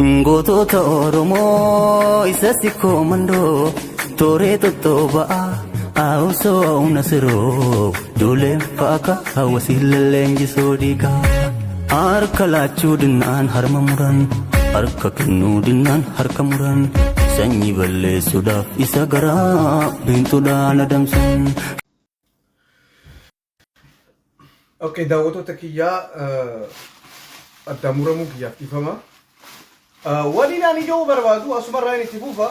Gootota Oromoo isa sikkoo mandoo tooree tottoba'aa haawusoo humna siroo duuleen faaka hawwasii lalleenjisoo diigaa. Harka laachuu dinnaan harma muran harka kennuu dinnaan harka muran sanyii balleessuudhaaf isa garaa biintuudhaan adamsan. Okay, daawwattoota kiyyaa addaan muramuu kiyyaaf dhiifama. Waliin ani ijoo barbaadu asumarraa inni itti fufa.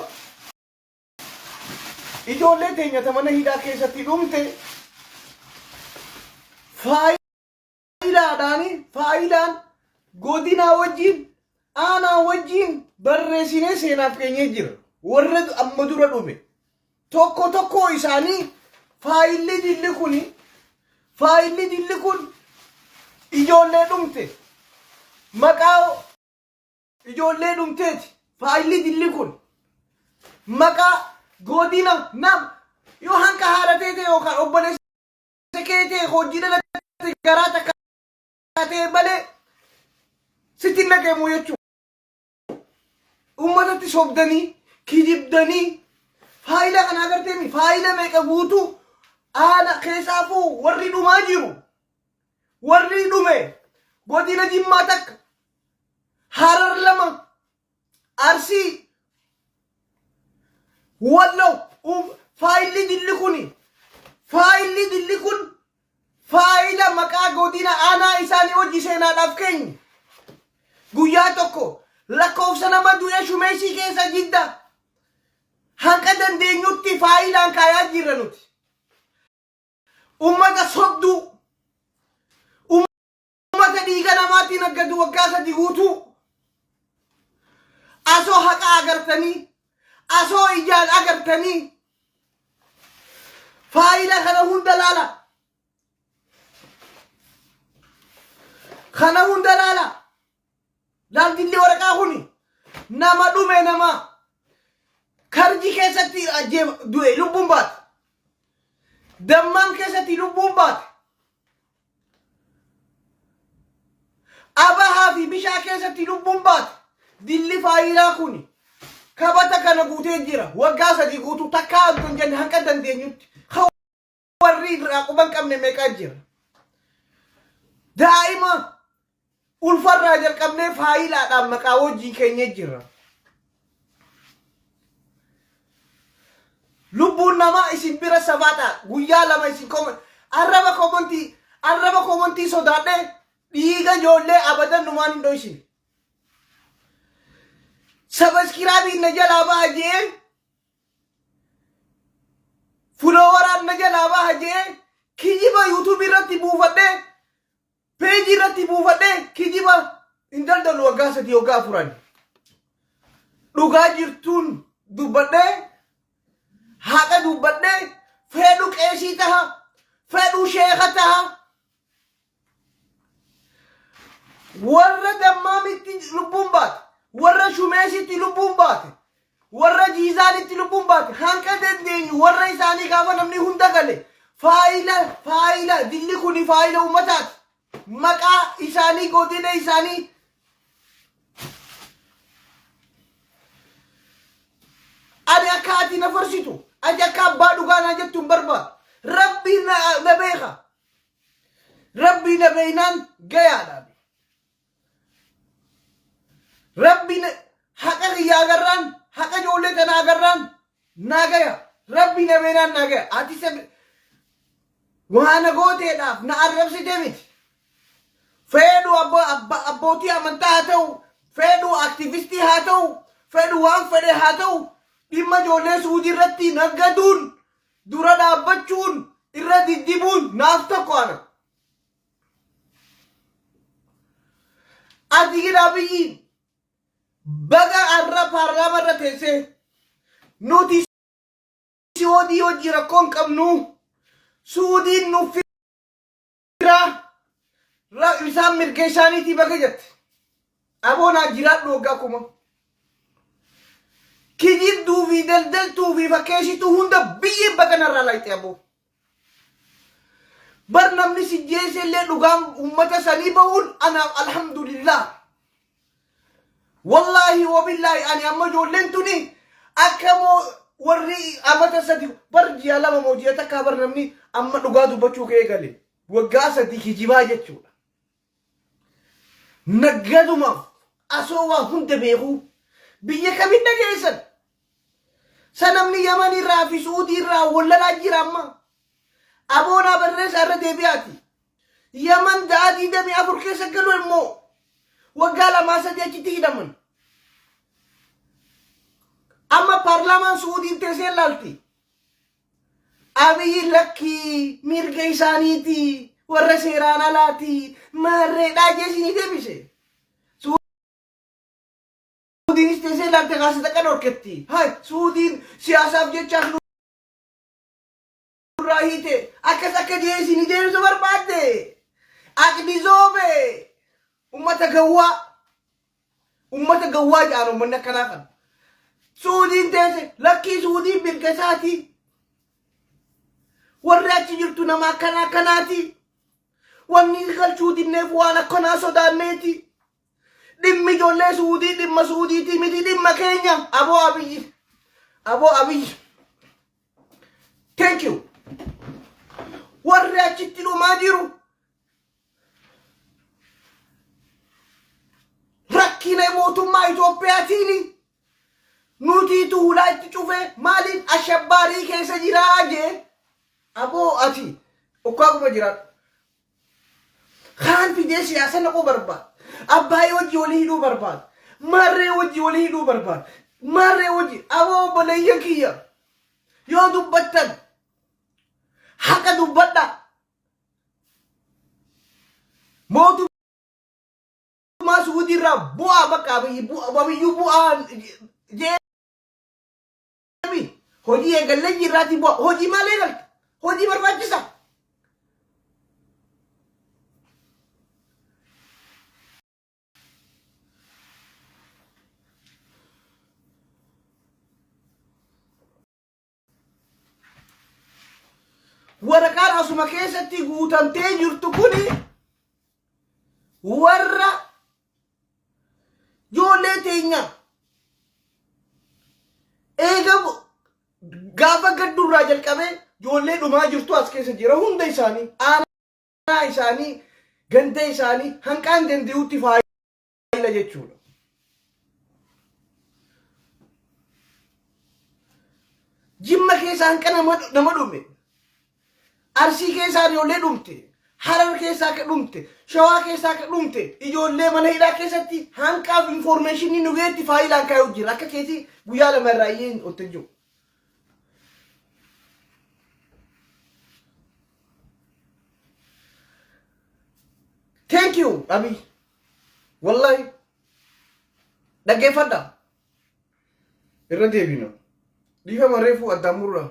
Ijoollee teenya ta mana hidhaa keessatti dhumte faayilaadhaan faayilaan godinaa wajjin aanaa wajjin barreessinee seenaaf keenyee jira. Warra amma dura dhume Tokko tokkoo isaanii faayilli dilli kun faayilli dilli kun ijoollee dhumte maqaa ijoollee dhumteeti faayilli dilli kun maqaa godina nam yoo hanqa haadha teete yookaan obboleessa kee ta'e hojii dhalate garaa takka ta'e malee sitti hin dhagahamu jechuudha. Uummatatti sobdanii, kijibdanii, faayila kana agarteemi faayila meeqa guutuu aana keessaafuu warri dhumaa jiru. Warri dhume godina Jimmaa takka, Harar lama, Arsii, Wallo, faayilli dilli kuni, faayilli dilli kun Faayila maqaa godina aanaa isaanii hojii seenaadhaaf keenya. Guyyaa tokko lakkoofsa nama du'ee shumeessii keessa jidda. Hanqa dandeenyutti faayilaan kaayaa jirra nuti. Ummata sobduu. Ummata dhiiga namaatiin naggadu waggaa 3 guutuu. Asoo haqa agartanii, asoo ijaan agartanii, faayila kana hunda laala. Kana hunda laala. Laal dilli waraqaa kuni nama dhume nama karji keessatti du'e lubbuun baate. Dammaan keessatti lubbuun baate. Abahaa fi bishaa keessatti lubbuun baate. Dilli faayilaa kuni kabata kana guutee jira. Waggaa 3 guutuu takkaa otoo hin jenne hanqa dandeenyutti. Ka warri irraa quba hin qabne meeqaa jira. Daa'ima ulfarraa jalqabnee faayilaadhaan maqaa wajjin keenyee jirra. Lubbuun namaa isin bira sabaadha. Guyyaa 2 isin arraba komontii arraba komontii sodaadhee dhiiga ijoollee abadan numaan hin dhoysine. Sabaskiraabiin na jalaa baha jee fuloowaraan na jalaa baha jee kijiba yuutuubii irratti buufadhee Peejii irratti buufadhee kijiba hin daldalu waggaa 3 waggaa afuran. Dhugaa jirtuun dubbadhee haqa dubbadhee fedhu qeesii taha fedhu sheeka taha warra dammaamitti lubbuun baate warra shumeesitti lubbuun baate Warra Jiizaanitti lubbuun baate hanqa dandeenyu warra isaanii gaafa namni hunda gale faayila faayila dilli kuni faayila uummataati. Maqaa isaanii godina isaanii ani akka ati na farsitu ati akka abbaa dhugaa naa jettu hin barbaadu. Rabbii na beeka. Rabbii na beeynaan gayaadha. Rabbi haqa kiyya agarraan haqa ijoollee tanaa agarraan naa gaya. Rabbi na beenaan naa gaya. Ati isa waa na gooteedhaaf na arrabsite miti. Fedhu abbootii amantaa haa ta'u, fedhu aktivistii haa ta'u, fedhu waan fedhe haa ta'u, dhimma ijoollee suudii irratti naggaduun, dura dhaabbachuun, irra diddibuun naaf tokko ana. Ati gin Abiyyiin baga arra paarlaama irra teessee nuti Suudii hojii rakkoo hin qabnu Suudiin nuuf firaa isaan mirga isaaniitii baga jette. Aboo naa jiraadhu waggaa kuma. Kijibduu fi daldaltuu fi fakkeessituu hunda biyyeen baga narraa laayxe aboo. Bar namni si jeese illee dhugaan uummata sanii bahuun anaaf alhamdulillah. Wallaahi wabillaahi, ani amma ijoolleen tuni akka moo warri amata 3 bar, ji'a 2 moo ji'a takkaa bar, namni amma dhugaa dubbachuu ka'ee gale waggaa 3 kijibaa jechuudha. Naggadumaaf asoo waa hunda beekuu biyya kamin dhageessan? Sa namni Yaman irraa fi Suudii irraa wallalaa jira amma. Aboonaa barreessaa irra deebi'aati. Yaman da'a 24 keessa galu immoo waggaa 2 3 achitti hidhaman. Amma paarlaamaan Suudiin teessee ilaalti. Abiyyi lakkii, mirga isaaniiti, warra seeraan alaati, maarreedhaa jeesinii deebise. Suudiinis teessee ilaalte, kaasata kan horketti. Hai, Suudiin siyaasaaf jechaaf nurraa hiite akkas akka jeesinii deebisu barbaadde. Aqni zoobe ummata gawwaa, ummata gawwaa jedhaan ummanni akkanaa kana. Suudiin teesse lakkii, Suudiin mirga isaati. Warri achi jirtu nama akkana akkanaati. Wanni galchuu dinneef waan akkanaa sodaanneeti. Dhimmi ijoollee Suudii dhimma Suudiitii miti, dhimma keenya. Aboo Abiyyi. Aboo Abiyyi. Thank you. Warri achitti dhumaa jiru rakkina mootummaa Itoophiyaatiin nutiitu hulaa itti cufee maaliin ashabbaarii keessa jiraa jee. Aboo, ati ukkaa kuma jiraadhu. Kaan fidee siyaasa naquu barbaada. Abbaayee wajji walii hidhuu barbaada. Maarree wajji walii hidhuu barbaada. Maarree wajji. Aboo, obboleeyyan kiyya. Yoo dubbattan haqa dubbadhaa. Mootummaa Suudii irraa bu'aa bakka Abiyyi bu'aa, Abiyyuu bu'aa jeemi. Hojii eegallee jirraatii bu'aa. Hojii maal eegalte? Hojii barbaachisa. Waraqaan asuma keessatti guutamtee jirtu kuni warra ijoollee teenya eega gaafa gaddurraa jalqabee ijoollee dhumaa jirtu as keessa jira. Hunda isaanii, aanaa isaanii, ganda isaanii hanqaan danda'utti faayila jechuudha. Jimma keessa hanqa nama dhume. Arsii keessaa ijoollee dhumte. Harar keessaa akka dhumte. Shawaa keessaa akka dhumte. Ijoollee mana hidhaa keessatti hanqaaf information nu geetti faayilaan kaayuu jira. Akka keetii guyyaa 2 irraa iyyee olte jiru. Thank you, Abiy. Wallahi. Dhaggeeffadha. Irra deebina. Dhiifama, reefuu addaan murraa.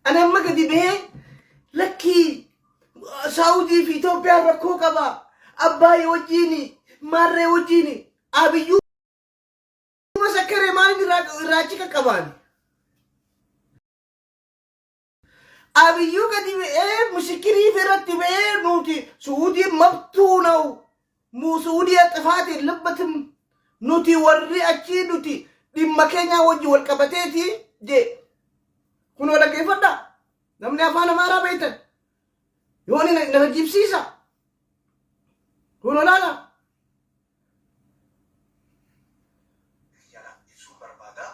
Ani amma gadi bahee lakkii, Saawudii fi Itoophiyaan rakkoo qaba. Abbaayee wajjiini, Maarree wajjiini, Abiyyuu masakkaree maaliin irraa achi qaqqabaani? Abiyyuu gadi ba'ee misikirii irratti ba'ee nuti Suudii mabtuu na'u Suudii ጥፋት የለበትም, nuti warri achii nuti dhimma keenyaa wajji wal qabateeti jee. Kunoo dhaggeeffadhaa, namni afaan Amaaraa beektan yoo ni nama jibsiisa. Kunoo laala. Kanaaf ibsuun barbaada.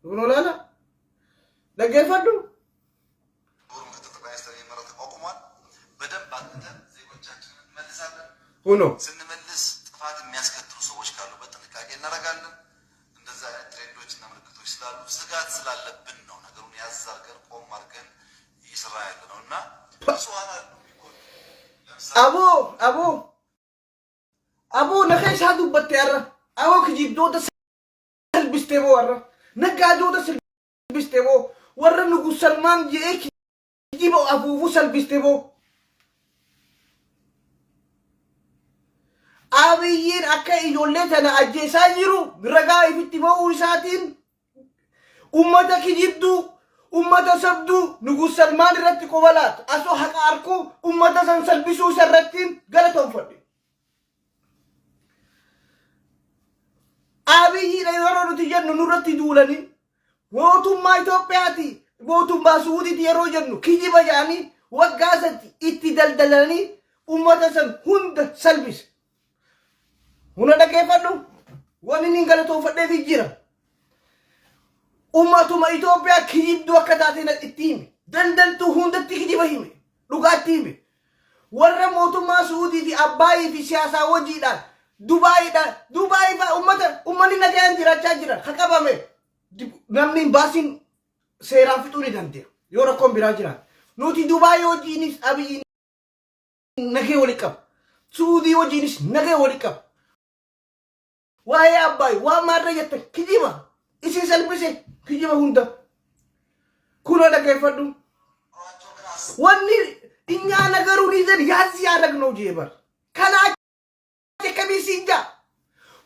Kunoo laala, dhaggeeffadhu. ክቡር ምክትል ጠቅላይ ሚኒስትር የሚመራ ተቋቁሟል። በደንብ አጥንተን ዜጎቻችንን እንመልሳለን። Kunoo ስንመልስ ጥፋት የሚያስከትሉ ሰዎች ካሉበት ጥንቃቄ እናደርጋለን። እንደዛ አይነት trend ኦች እና ምልክቶች ስላሉ ስጋት ስላለብን ነው ነገሩን ያዝ አድርገን ቆም አድርገን እየሰራ ያለ ነው እና ንጹሐን አሉ የሚጎዱ፣ ለምሳሌ Aboo, aboo, aboo, na keessaa dubbatte har'a. Aboo, kijibdoota salbistee boo har'a. Naggaadota salbistee boo. Warra Nugus Salmaan jedhee kijiba afuufuu salbistee boo. Abiyyiin akka ijoollee tana ajjeesaa jiru ragaa ifitti ba'uu isaatiin Ummata kijibduu, ummata sabduu Nugus Salmaan irratti quba laatu asoo haqa arkuu ummata san salphisuu isa irratti galatoonfadhe. Abiyyiidha yeroo nuti jennu nurratti duulanii mootummaa Itoophiyaati mootummaa Suudiiti yeroo jennu kijiba jedhanii waggaa sadi itti daldalanii ummata san hunda salphise. Huna dhaggeeffadhu wanni inni galatoonfadheef jira. Ummatuma Itoophiyaa kijibduu akka taate itti hime. Daldaltuu hundatti kijiba hime. Dhugaatti hime. Warra mootummaa Suudii fi Abbaayii fi siyaasaa hojiidhaan Dubaayiidhaan Dubaayii fa'aa ummata ummanni nagayaan jiraachaa jira. Ka qabame namni hin baasiin seeraan fixuu ni danda'a. Yoo rakkoon biraa jiraate. Nuti Dubaayii hojiinis Abiyyiin nagee wali qaba. Suudii wajjiinis nagee wali qaba. Waa'ee Abbaay waan maarra jettan kijiba. Isin salphise kijiba hunda. Kunoo dhaggeeffadhu. Wanni inyaa nagaruu ni jedhu yaazzi yaadagnoo jee bar. Kanaa akkamii siin jaa.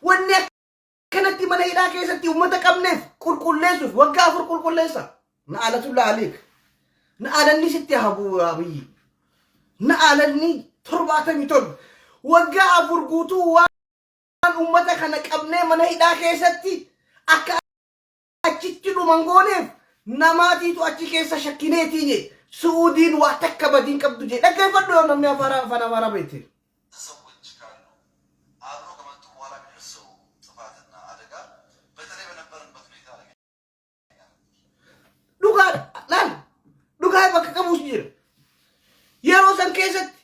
Wanni akkanatti mana hidhaa keessatti uummata qabneef qulqulleessuuf waggaa 4 qulqulleessa. Na'alatullaa aliik. Na'alanni sitti haa bu'u Abiyyi. Na'alanni 77 waggaa 4 guutuu waan uummata kana qabnee mana hidhaa keessatti akka achitti dhuman gooneef namaatiitu achi keessa shakkineetii jee. Su'uudiin waa takka badiin qabdu jee. Dhaggeeffadhu yoo namni afaan Amaaraa beekte. ሰዎች ካሉ አብሮ ከመጡ በኋላ የሚደርሰው ጥፋትና አደጋ በተለይ በነበርንበት ሁኔታ አደገኛ Dhugaa laal dhugaa bakka qabus jira. Yeroo san keessatti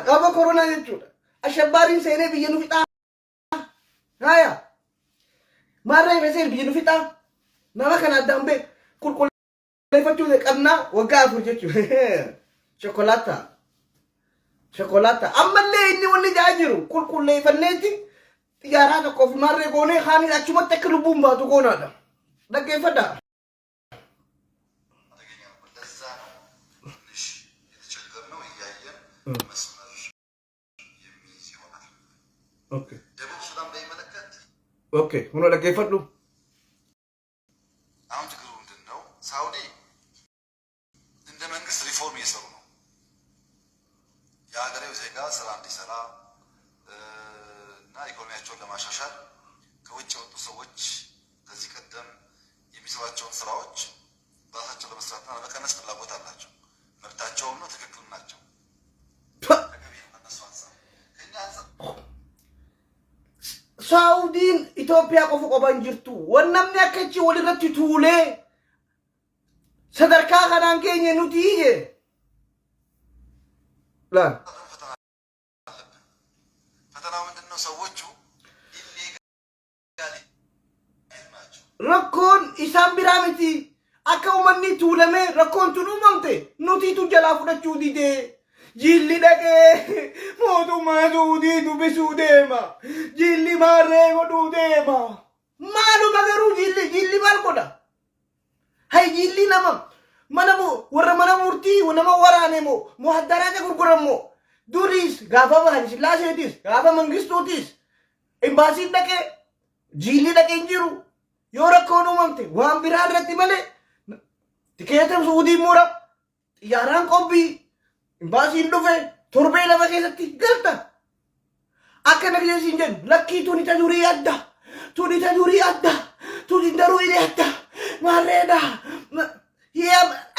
qaba koronaa jechuudha. Ashabbaariin seenee biyya nu fixaa. Haya. Maarree feseen biyya nu fixaa. Nama kana addaan bee qulqulleeffachuu qabnaa waggaa 4 jechuudha. Shokolaata. Shokolaata. Ammallee inni wanni jaa jiru qulqulleeffanneeti xiyyaaraa tokkoof maarree goonee kaaniin achumatti akka lubbuun baatu goonaadha. Dhaggeeffadhaa. አደገኛ ነበር። ለዛ ነው ትንሽ የተቸገርነው። እያየን መስመር የሚይዝ ይሆናል። ደቡብ ሱዳን በሚመለከት Okay. Kunoo dhaggeeffadhu. አሁን ችግሩ ምንድን ነው? ሳውዲ እንደ መንግስት ሪፎርም እየሰሩ ነው። የሀገሬው ዜጋ ስራ እንዲሰራ እና ኢኮኖሚያቸውን ለማሻሻል ከውጭ የወጡ ሰዎች ከዚህ ቀደም የሚሰሯቸውን ስራዎች በራሳቸው ለመስራትና ለመቀነስ ፍላጎት አላቸው። መብታቸውም ነው፣ ትክክልም ናቸው። ተገቢ ነው ከእነሱ አንጻር። ከእኛ አንጻር Saawudiin Itoophiyaa qofa qofa hin jirtu. Wan namni akkachi walirratti tuulee sadarkaa kanaan keenya nuti jee. Laal. ፈተና አለብን። ፈተናው ምንድን ነው? ሰዎቹ ኢሌጋል ናቸው። Rakkoon isaan biraa miti. Akka uummanni tuulamee rakkoon tun uumamte nutiitu jalaa fudhachuu didee. Jilli dhaqee mootummaa Suudii dubbisuu deema. Jilli maarree godhuu deema. Maaluma garuu jilli maal godha? Hay jilli nama mana warra mana murtii nama waraane moo muhaddaraata gurguran moo duriis gaafa Haile Sillaaseetis gaafa Mangistuutis imbaasiin dhaqee jilli dhaqee hin jiru. Yoo rakkoon uumamte waan biraa irratti malee tikeeta Suudii mura xiyyaaraan qobbii imbaasiin dhufe torbee 2 keessatti galta. Akka nagdeessiin jedhu lakkii tuni ta durii adda tuni ta durii adda tuni daruu inni adda maarreedha.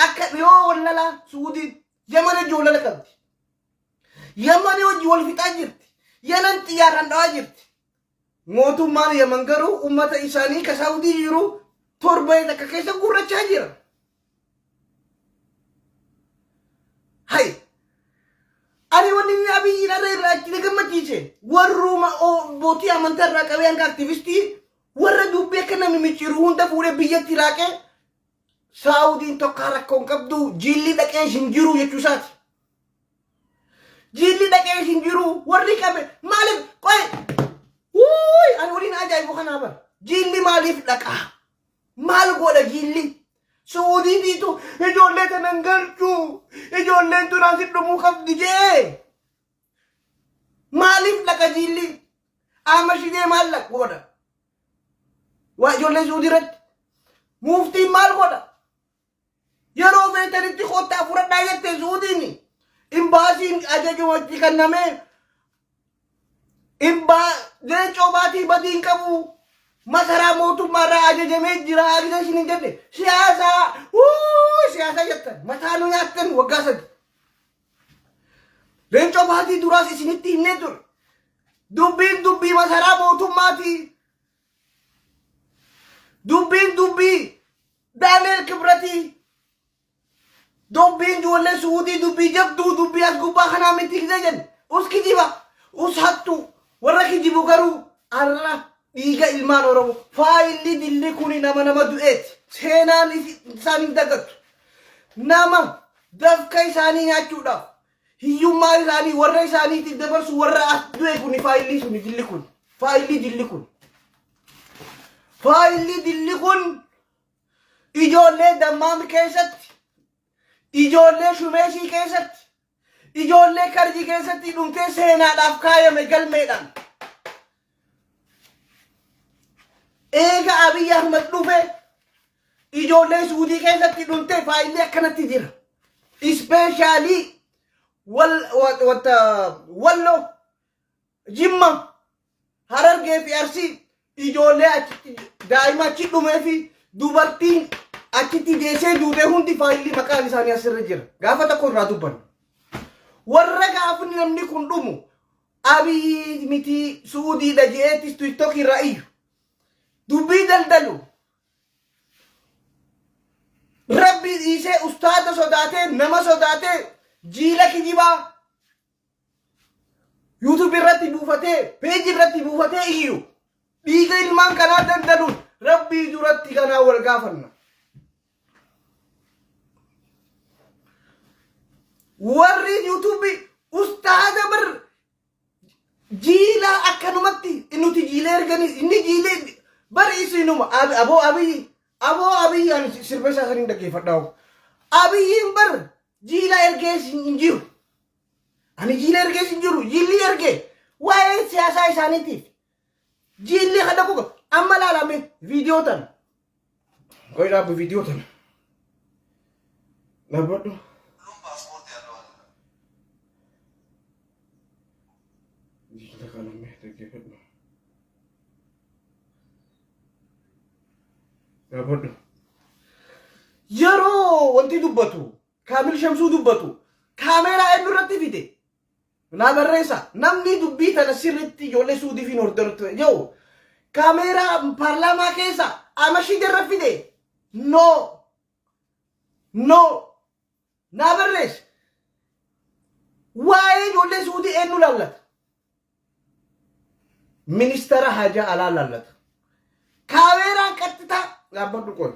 Akka yoo wallalaa Suudiin Yaman hojii wallala qabdi. Yaman hojii wal fixaa jirti. Yaman xiyyaaraan dhawaa jirti. Mootummaan Yaman garuu uummata isaanii ka Saawudii jiru torbee takka keessa gurrachaa jira. Hay! Ani wanni inni Abiyyiin irra irraa itti na gammachiise warruma abbootii amantaa irraa qabee hanga aktivistii warra dubbii akka namni micciiru hunda fuudhee biyyatti raaqee Saawudiin tokko rakkoo hin qabdu jilli dhaqee hin jiru jechuu isaati. Jilli dhaqee hin jiru warri qabe maaliif qoy wuuy ani waliin ajaa'ibu kanaa bara jilli maaliif dhaqaa maal godha jilli Suudiitiitu ijoollee tanan galchu ijoolleen tun asit dhumuu qabdi jee maaliif dhaqa jilli amma shidee maal dhaq godha waa ijoollee Suudii irratti Muftiin maal godha? Yeroo feetanitti kottaa fudhadhaa jette Suudiin. Imbaasiin ajajumatti kennamee imbaa Leencoo Baatii badii hin qabu. Masaraa mootummaarraa ajajamee jira ajaja isin hin jenne siyaasaa wuu siyaasaa jettan mataa nu nyaattan waggaa 3. Leencoo Baatii duraas isinitti himnee ture. Dubbiin dubbii masaraa mootummaati. Dubbiin dubbii Daani'el Kibratii. Dubbiin ijoollee Suudii dubbii jabduu dubbii as gubbaa kanaa miti gisee jenne. Us kijiba, us hattuu, warra kijibu garuu har'a dhiiga ilmaan Oromoo faayilli dilli kuni nama nama du'eeti. Seenaan isaan hin dagattu. Nama dafka isaanii nyaachuudhaaf hiyyummaa isaanii warra isaaniitiif dabarsu warra as du'e kuni faayilli suni dilli kun. Faayilli dilli kun. Faayilli dilli kun ijoollee Dammaam keessatti, ijoollee Shumeeshii keessatti, ijoollee Karjii keessatti dhumtee seenaadhaaf kaayame galmeedhaan. Eega Abiy Ahmad dhufe ijoollee Suudii keessatti dhumtee faayilli akkanatti jira. Ispeeshaalii Walloo, Jimma, Harargee fi Arsii ijoollee achitti daa'ima achi dhumee fi dubartiin achitti deessee duutee hundi faayilli maqaan isaanii asirra jira. Gaafa tokko irraa dubbanna. Warra gaafni namni kun dhumu Abiy miti Suudiidha je'eettis TikTok irraa iyyu. Dubbii daldalu. Rabbii dhiisee ustaada sodaatee nama sodaatee jiila kijibaa YouTube irratti buufatee peejii irratti buufatee iyyu dhiiga ilmaan kanaa daldaluun Rabbii duratti kanaa wal gaafanna. Warri YouTube ustaaza bar jiilaa akkanumatti nuti jiilee erganii inni jiilee bar isinuma aboo Abiyyi aboo Abiyyi ani sirba isaa saniin dhaggeeffadhaa. Abiyyiin bar jiila ergees hin jiru. Ani jiila ergees hin jiru. Jiilli erge waa'ee siyaasaa isaaniitiif. Jiilli kana kuga amma laalame viidiyoo tana. Qoy dhaabbu viidiyoo tana. Dhaabbadhu. ሁሉም ፓስፖርት ያለው አይደለም። Jiila kana mee dhaggeeffadhu. Dhaabbadhu. Yeroo wanti dubbatu Kaamil Shamsuu dubbatu kaameeraa eenyu irratti fide naa barreessa namni dubbii tana sirriitti ijoollee Suudii fi hordoftu yoo kaameeraa paarlaamaa keessa amashii irra fide no no naa barreessa waa'ee ijoollee Suudii eenyu laallata ministeera haajaa alaa laallata kaameeraan qaxxitaa dhaabbadhu qoy.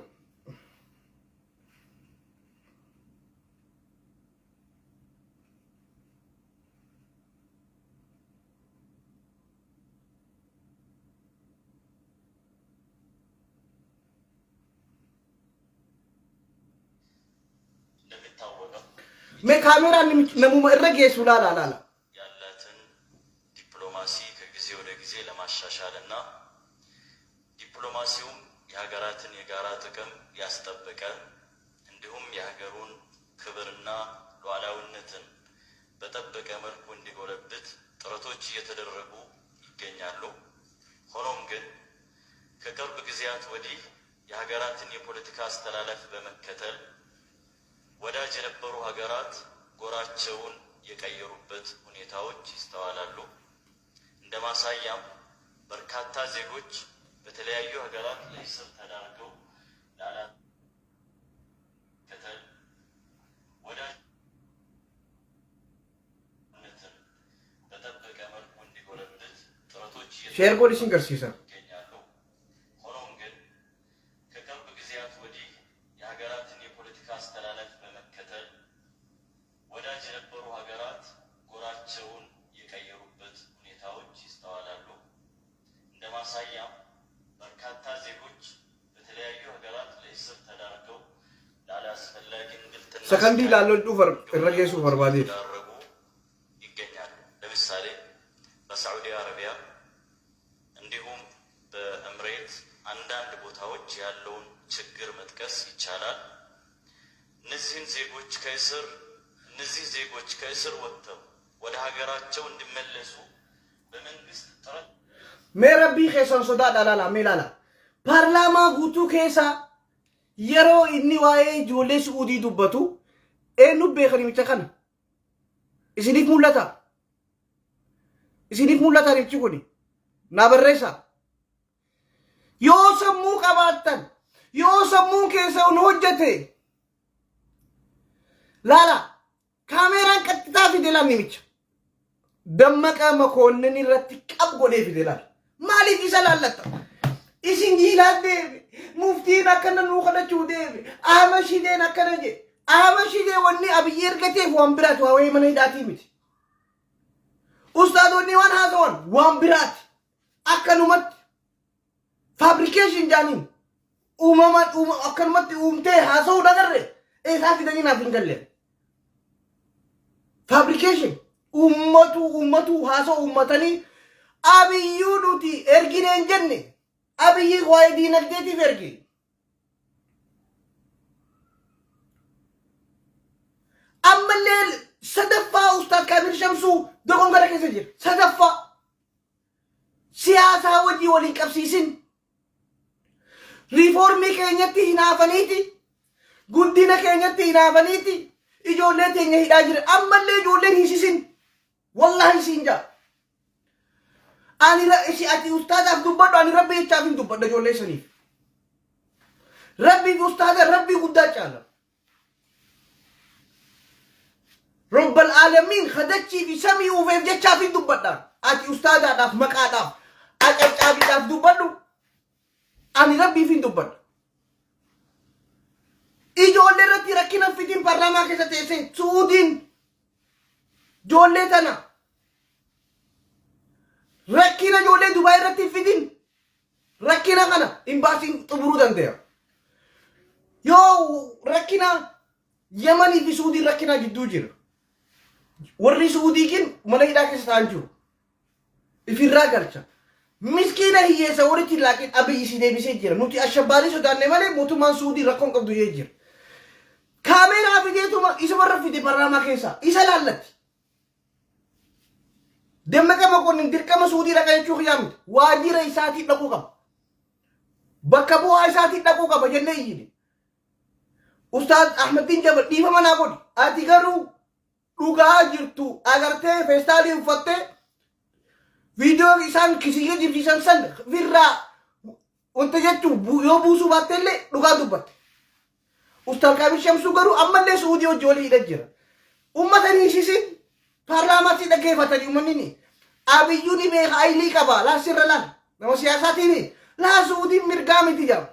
እንደሚታወቀው Mee kaameeraan namuma irra geessu laala laala. ያላትን ዲፕሎማሲ ከጊዜ ወደ ጊዜ ለማሻሻል እና ዲፕሎማሲውም የሀገራትን የጋራ ጥቅም ያስጠበቀ እንዲሁም የሀገሩን ክብርና ሉዓላዊነትን በጠበቀ መልኩ እንዲጎለብት ጥረቶች እየተደረጉ ይገኛሉ። ሆኖም ግን ከቅርብ ጊዜያት ወዲህ የሀገራትን የፖለቲካ አስተላለፍ በመከተል ወዳጅ የነበሩ ሀገራት ጎራቸውን የቀየሩበት ሁኔታዎች ይስተዋላሉ። እንደ ማሳያም በርካታ ዜጎች በተለያዩ ሀገራት ለእስር ተዳርገው ላላከተል ወዳጅነትን በጠበቀ መልኩ እንዲጎለብት ጥረቶች Share godhi isin garsiisa. ይገኛሉ። ሆኖም ግን ከቅርብ ጊዜያት ወዲህ የሀገራትን የፖለቲካ አስተላለፍ በመከተል ወዳጅ የነበሩ ሀገራት ጎራቸውን የቀየሩበት ሁኔታዎች ይስተዋላሉ። እንደ ማሳያም በርካታ ዜጎች በተለያዩ ሀገራት ለእስር ተዳርገው ላላስፈላጊ እንግልትና Sakandii ilaalladhuu irra geessuuf barbaadeeti. እየተዳረጉ ይገኛሉ። ለምሳሌ በሳዑዲ አረቢያ እንዲሁም በእምሬት አንዳንድ ቦታዎች ያለውን ችግር መጥቀስ ይቻላል። እነዚህን ዜጎች ከእስር እነዚህ ዜጎች ከእስር ወጥተው ወደ ሀገራቸው እንዲመለሱ በመንግስት ጥረት Mee Rabbii keessan sodaadha laala mee laala. Paarlaamaa guutuu keessa yeroo inni waa'ee ijoollee Su'uudii dubbatu eenyu beeka namicha kana? Isiniif mul'ata? Isiniif mul'ata namichi kuni? Naa barreessaa. Yoo sammuu qabaattan, yoo sammuun keessan hojjete, laala kaameeraan qaxxitaa fide laal namicha. Dammaqa Makoonnin irratti qab godhee fide laal. Maaliif isa laallatta? Isin jiilaan deeme, muftiin akkana nuu kadhachuu deeme, Ahmad Shideen akkana jedhe. Ahmad Shidee wanni Abiyyi ergateef waan biraati, waa wayii mana hidhaatii miti. Ustaadonni waan haasawan waan biraati. Akkanumatti fabrication jaaniin uumama akkanumatti uumtee haasa'uu dhagarre eessaa fidanii naaf hin galle. Fabrication uummatu uummatu haasa'u uummatanii Abiyyuu nuti ergine hin jenne. Abiyyi waa'ee diinagdeetiif erge. Ammallee sadaffaa Ustaad Kaamil Shamsuu dogongora keessa jira. Sadaffaa siyaasaa wajjii waliin qabsiisin. Riifoormii keenyatti hinaafaniiti. Guddina keenyatti hinaafaniiti. Ijoollee teenya hidhaa jira. Ammallee ijoolleen hiisisin. Wallaahi siin jaa. Ani isi ati ustaadaaf dubbadhu, ani Rabbi jechaaf hin dubbadha ijoollee saniif. Rabbii fi ustaada Rabbii guddaa caala. Rabbal aalamiin kadachii fi samii uufeef jechaaf hin dubbadha. Ati ustaadaadhaaf maqaadhaaf acaccaabiidhaaf dubbadhu. Ani Rabbiif hin dubbadha. Ijoollee irratti rakkina fitiin paarlaamaa keessa teessee Suudiin ijoollee tana rakkina ijoollee Dubaay irratti hin fidin, rakkina kana imbaasiin xumuruu danda'a. Yoo rakkina Yamanii fi Suudiin rakkina gidduu jira. Warri Suudii kin mana hidhaa keessa ta'an jiru. Ifirraa galcha. Miskiina hiyyeessa walitti hin laaqin, Abiyyi si deebisee jira. Nuti ashabbaarii sodaanne malee mootummaan Suudii rakkoon qabdu jee jira. Kaameeraa fideetuma isa warra fide paarlaamaa keessaa isa laallatti. Dammaqa Makonnin dirqama Suudii dhaqa jechuu kiyyaa miti. Waajjira isaatii dhaquu qaba. Bakka bu'aa isaatii dhaquu qaba jennee iyyine. Ustaaz Ahmeddiin Jabal, dhiifama naa godhi. Ati garuu dhugaa jirtu agartee feestaalii uffattee viidiyoo isaan kisiyyee jibsiisan san firraa wanta jechuun yoo buusuu baatte illee dhugaa dubbatte. Ustaaz Kaamil Shamsuu garuu ammallee Suudii hojii walii hidha jira. Uummata ni hiisisin, paarlaamaatti dhaggeeffatanii uummanni ni. Abiyyuu ni beeka, ayilii qaba laa sirra laal nama siyaasaatiin laa Suudiin mirgaa miti jedhama.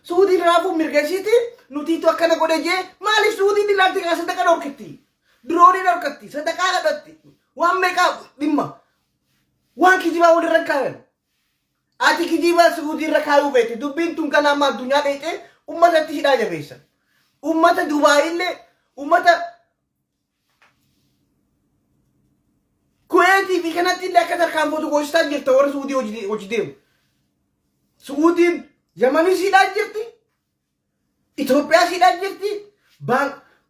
Suudiin raafuu mirga isiiti, nutiitu akkana godhe jee maaliif Suudiin ilaalti kaa sadaqa dhorkitti. Diroonii dhorkatti, sadaqaa kadhatti, waan meeqaa dhimma waan kijibaa walirra kaayan. Ati kijiba Suudii irra kaayuu beekte, dubbiin tun kana amma addunyaa dheexee uummatatti hidhaa jabeessan. Uummata Dubaayillee, uummata Kuweetii fi kanatti illee akka tarkaanfatu goosisaa jirta warra Suudii hojii deemu. Suudiin Yamanis hidhaa jirti. Itoophiyaas hidhaa jirti.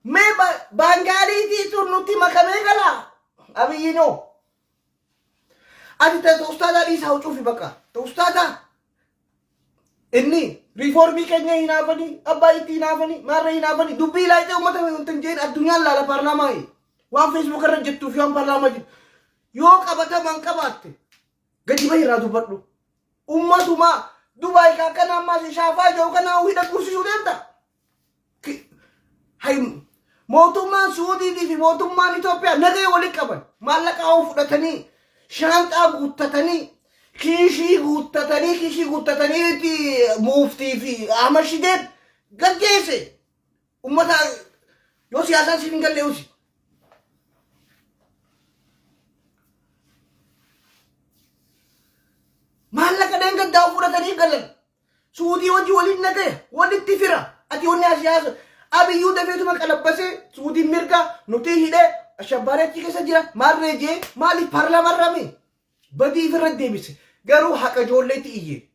Mee Baangaaliitii tun nutti makamee galaa. Abiyyiinoo. Ati ta'e ustaadaa dhiisaa hucuufi bakka. Ustaadaa. Inni riifoormii keenya hinaafanii, abbaa itti hinaafanii, maarree hinaafanii, dubbii ilaayitee uummata hin jeen addunyaan laala paarlaamaa waan Facebook irra jettuu fi waan paarlaamaa jettu. Yoo qabataman qabaatte gadi bahi irraa dubbadhu. Ummatumaa Dubaay kan akkana ammaas shaafaa jiru kana hidha gursisuu deemta. Hay, mootummaan Suudiitii fi mootummaan Itoophiyaa nagaya waliin qaban, maallaqa hoo fudhatanii shaanxaa guuttatanii kiishii guuttatanii muftii fi Ahmad Shideen gaggeesse. Ummata yoo siyaasaan siif hin galle usi. Maallaqa dheengaddaa fudhatanii galan. Suudii hojii waliin nagaya, walitti fira. Ati wanni siyaasa Abiyyuu dafeetuma qalabbasee Suudiin mirga nuti hidhee ashabbaaree achi keessa jira maarree jee maaliif paarlaamaa irraa badii ofirra deebise, garuu haqa ijoolleetti iyye.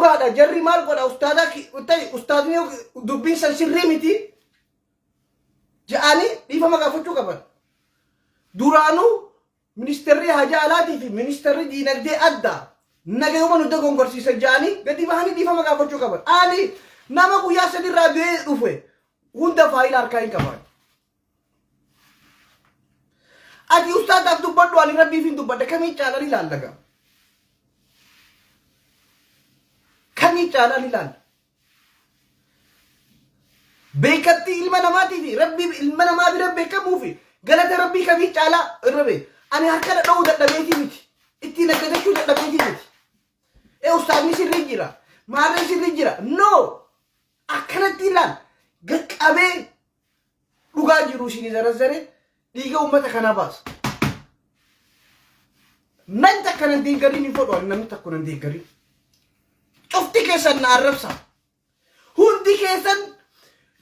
Dhugaadha, jarri maal godha? Ustaada ta'e, ustaadni dubbiin san sirrii miti ja'anii dhiifama gaafachuu qaban. Duraanuu ministeerri hajaa alaatii fi ministeerri diinagdee adda nagayuma nu dogongorsiisan ja'anii gadi bahanii dhiifama gaafachuu qaban. Ani nama guyyaa sadirraa du'ee dhufe hunda faayila harkaa hin qaban. Ati ustaadaaf dubbadhu, ani rabbiif hin dubbadha. Kamii caalaan ilaalla gaa? Kamii caalaan ilaalla? Beekamtii ilma namaatii fi rabbii ilma namaa bira beekamuu fi galata rabbii kamii caalaa irra bee. Ani harka dhadha'uu dadhabeetii miti. Ittiin aggadachuu dadhabeetii miti. Ee, ustaadni sirrii jira. Maarree sirrii jira. No! Akkanatti ilaal. Gaqqabee dhugaa jiru isin zarazzare, dhiiga uummata kanaa baasa. Nan takka nan deeggariin hin fedhu ani, namni tokko nan deeggariin. Cufti keessan na arrabsa. Hundi keessan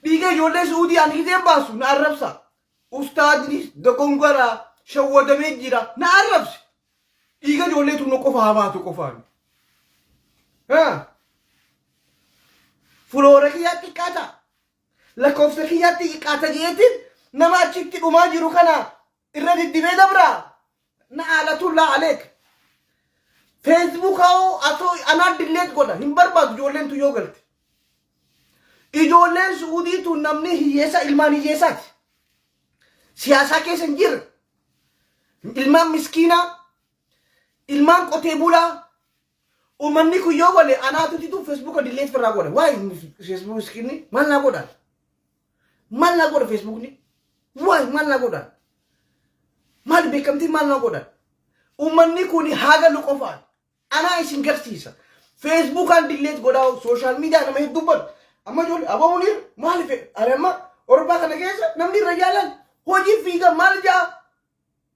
dhiiga ijoollee Suudii ani giseen baasu na arrabsa. Ustaadni dogongoraa shawwadamee jira, na arrabsi. Dhiiga ijoollee tun qofa haa baatu qofaan. Fuloora kiyyaa xiqqaata. Lakkoofsa kiyyaatti xiqqaata jeetiin nama achitti dhumaa jiru kana irra diddibee dabraa. Na aalatullaa aleek. Feesbuukaa atoo anaan delete godha, hin barbaadu ijoolleen tun yoo galte. Ijoolleen Suudii tun namni hiyyeessa, ilmaan hiyyeessaati. Siyaasaa keessa hin jirre. Ilmaan miskiinaa, ilmaan qotee bulaa. Uummanni kun yoo gole anaatutitu Feesbuuka delete irraa godha. Waa'ee Feesbuukni maal naa godha? Maal naa godha Feesbuukni? Waa'ee maal naa godha? Maal beekamtii maal naa godha? Uummanni kun haa galu qofaan. Anaa isin garsiisa. Feesbuukaan delete godhaa, social media nama hedduu badu. Amma ijoollee aboo Muniir maal fedha? Ani amma Oromoo kana keessa namni irra jaalan hojii fiiga maal jaa?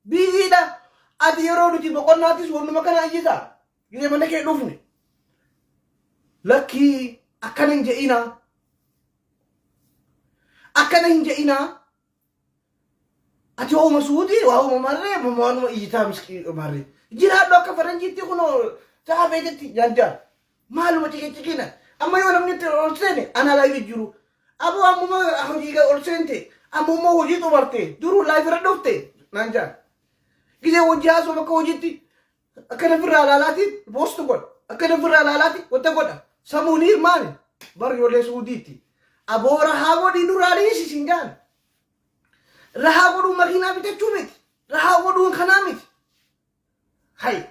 Busydha. Ati yeroo nuti boqonnaatis wannuma kana ayyisaa. Gisee mana kee dhufne. Lakkii, akkana hin je'inaa. Akkana hin je'inaa. Ati hooma suutii waa hooma marree waanuma iyyitaa miskii marree. Jiraadhu akka faranjiitti kunoo sa'a feetetti jaanjaan. Maaluma ciqiciqina. Amma yoo namni itti ol seene ana live jiru. Aboo, ammuma hojii ol seente, ammuma hojii xumarte, duruu live irra dhufte naan jaan. Gisee hojii haasoo bakka hojiitti akkana firraa ilaalaatiin post godha. Akkana firraa ilaalaatiin wanta godha. Samuun maali? Bar ijoollee suudiitti. Aboo, rahaa godhii nurraa dhiisi siin jaan. Rahaa godhuun makiinaa bitachuu miti. Rahaa godhuun kanaa miti. Hay.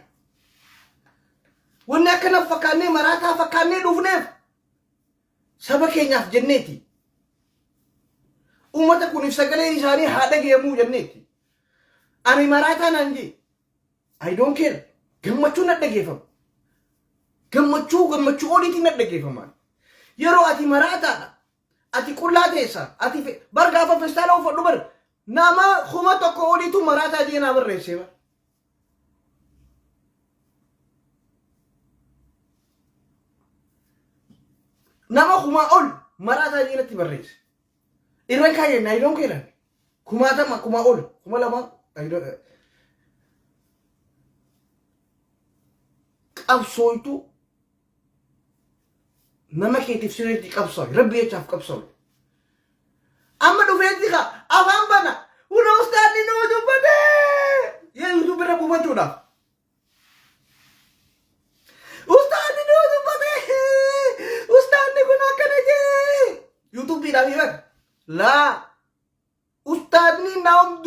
Wanni akkana fakkaannee, maraataa fakkaannee dhufneef saba keenyaaf jenneeti. Uummata kuniif sagaleen isaanii haa dhageemuu jenneeti. Ani maraataa naan jee. I don't care. Gammachuu na dhageeffama. Gammachuu, gammachuu oliitiin na dhageeffama. Yeroo ati maraataadha. Ati qullaa teessa. Ati bar gaafa festaala uffadhu bar nama 1000 oliitu maraataa jee naa barreessee bar. Nama kumaa ol maraataa jee natti barreesse. Irra kaayyee, I don't care. Kumaatama, kumaa ol, 2000. I don't. Qabsooytu nama keetiif sirriitti qabsaawi. Rabbi jechaaf qabsaawi. Amma dhufeetti ka afaan bana. Huna ustaanni nuu dubbate. Yee, YouTube irra buufachuudhaaf. Ustaanni nuu dubbate. Ustaanni kun akkana jee. YouTubeiidhaaf himan. Laa. Ustaadni naam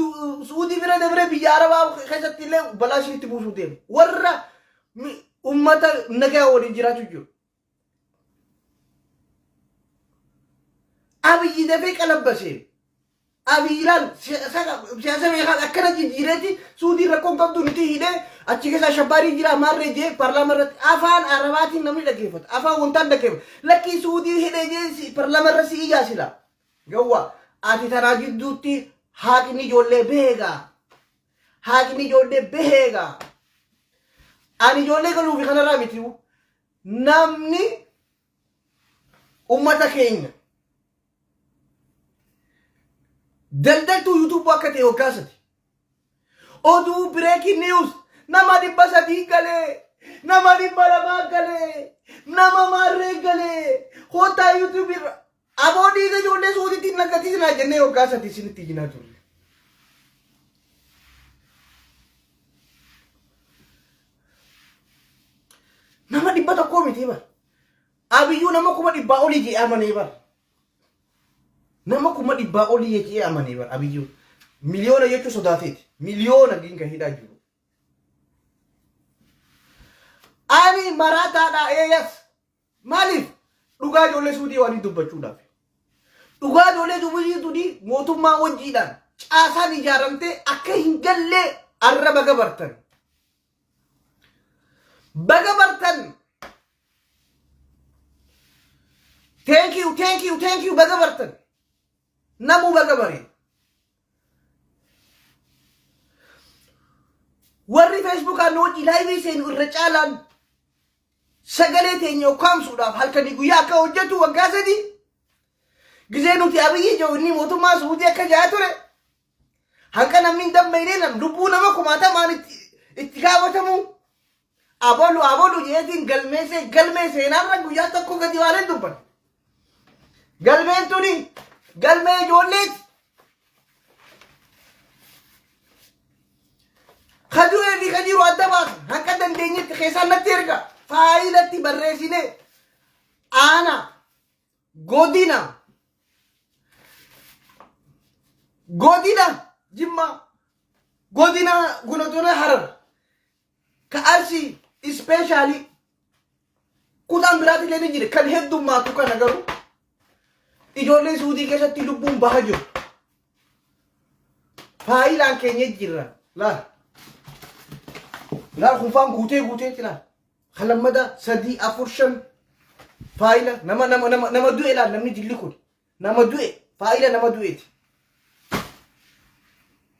Suudii bira dabree biyya Arabaa keessatti illee balaa isinitti buusuu deema. Warra ummata nagaa waliin jiraachuu jiru. Abiyyi dafee qalabbase. Abiyyi laal, siyaasa beekaan akkana jijjiireeti Suudii rakkoon qabdu nuti hidhee achi keessa ashabbaarii jira maarree jee paarlaamaa irratti afaan Arabaatiin namni dhaggeeffata. Afaan wantaan dhaggeeffata. Lakkii, Suudii hidhee jee paarlaamaa irra si iyyaa sila. Gawwa ati tanaa jidduutti haaqni ijoollee beegaa. Haaqni ijoollee beegaa. Ani ijoollee galuufi kanarraa miti. Namni ummata keenya daldaltuu YouTube akka ta'e waggaa 3. Oduu breaking news nama 300 galee Nama 200 galee, nama maarree galee, kottaa YouTube irra. Aboo, dhiiga ijoollee Suudiitti hin agarsiisinaa jennee waggaa 3 isinitti iyyinaa turre. Nama 100 miti bara. Abiyyuu nama 100,000 olii jedhee amanee bara. Nama 100,000 olii jedhee amanee bara Abiyyuu. Miliyoona jechuu sodaateeti. Miliyoona ginka hidhaa jiru. Ani maraataadha, eeyyas. Maaliif? Dhugaa ijoollee Suudii waan dubbachuudhaaf. Dhugaa ijoollee Suudii mootummaa wajjiidhaan caasaan ijaaramtee akka hin gallee arra baga bartan. Baga bartan. Thank you, thank you, thank you, baga bartan. Namuu baga bare. Warri Facebookaan nu wajjin live seenu irra caalaan sagalee teenya ukkaamsuudhaaf halkanii guyyaa akka hojjetu waggaa 3 gizee nuti Abiyyi jiru inni mootummaa Suudii akka jaa ture, hanqa namni hin dammayne, nam lubbuu nama kumaatamaan itti gaafatamu, abalu abalu jeetiin galmeessee, galmee seenaarra guyyaa tokko gadi waan hin dubbanne. Galmeen tuni galmee ijoolleeti. Ka du'ee fi ka jiru adda baasa. Hanqa dandeenyetti keessaan natti erga. Faayilatti barreessine, aanaa, godina Jimmaa, godina Gunotona Harar, ka Arsii especially, kutaan biraatillee ni jira, kan heddummaatu kana garuu ijoolleen Suudii keessatti lubbuun baha jiru. Faayilaan keenya jirra. Laal. Laal, kunfaan guutee guuteetti laal. Kalammada sadii, afur, shan faayila nama nama nama nama du'e. Laal, namni dilli kun nama du'e, faayila nama du'eeti.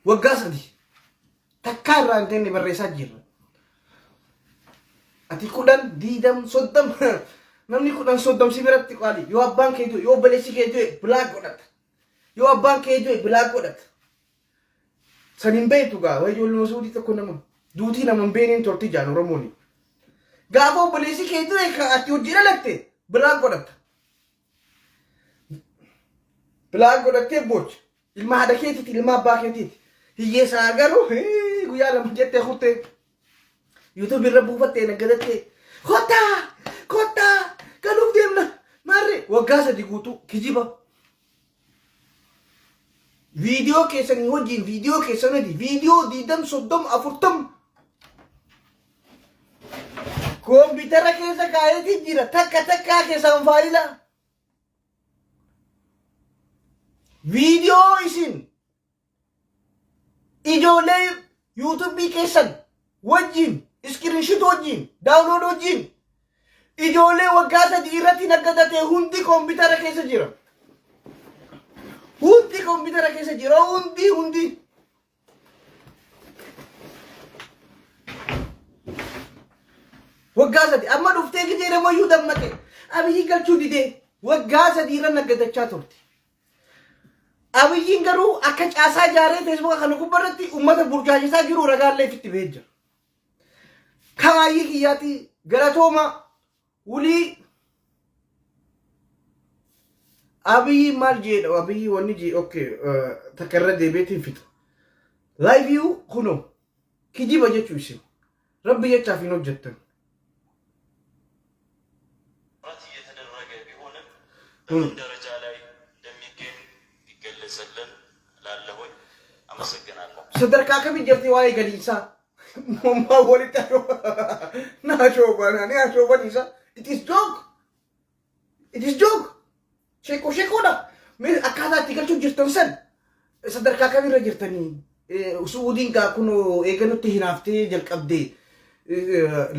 Waggaa 3 takkaa irraa hin tenne barreessaa jirra. Ati 10, 20, 30, namni 10, 30 si biratti qaali. Yoo abbaan kee du'e, yoo obboleessi kee du'e block godhata. Yoo abbaan kee du'e block godhata. San hin beektu gaa, wayi ijoolluma Suudii tokko nama duutii nama hin beekneen tolti jaan Oromooni. Gaafa obboleessi kee du'e kan ati hojii dhalatte block godhata. Block godhattee boocha. Ilma haadha keetiiti, ilma abbaa keetiiti. Hiyyeessaa garuu guyyaa 2 jettee kuttee. YouTube irra buufattee naggadattee, kottaa kottaa galuuf deemna maarree, waggaa 3 guutuu kijiba. Viidiyoo keessanii wajjin, viidiyoo keessan wajjin, viidiyoo 20, 30, 40 koompitara keessa kaayetii jira, takka takkaa keessaan faayila. Viidiyoo isin ijoollee YouTubeii keessan wajjin, screenshot wajjin, download wajjin, ijoollee waggaa 3 irratti naggadatee hundi koompitara keessa jira. Hundi koompitara keessa jira, hundi hundi. Waggaa 3 amma dhuftee gizee namayyuu dammaqe Abiyyi galchuu didee waggaa 3 irra naggadachaa turte. Abiyyiin garuu akka caasaa ijaaree Facebooka kana gubbarratti uummata burjaajessaa jiru ragaallee ifitti bahee jira. Kamaayyii kiyyaatti galatooma wulii. Abiyyi maal jedha? Abiyyi wanni jee, okay, takka irra deebiitiin fixa. Live kunoo kijiba jechuu isin rabbi jechaaf hin hojjettan. ጥረት እየተደረገ ቢሆንም በምን ደረጃ ላይ እንደሚገኝ ቢገለጽልን እላለሁኝ። አመሰግናለሁ። Sadarkaa kamii jirti waa'ee galiinsaa? Mommaa walitti naashooban naashooban isaa. It is joke. It is joke. Sheekoo sheekoodha. Mee akkaataa itti galchuu jirtan san sadarkaa kamirra jirtanii? Suudiin gaa kun eega nutti hinaaftee jalqabdee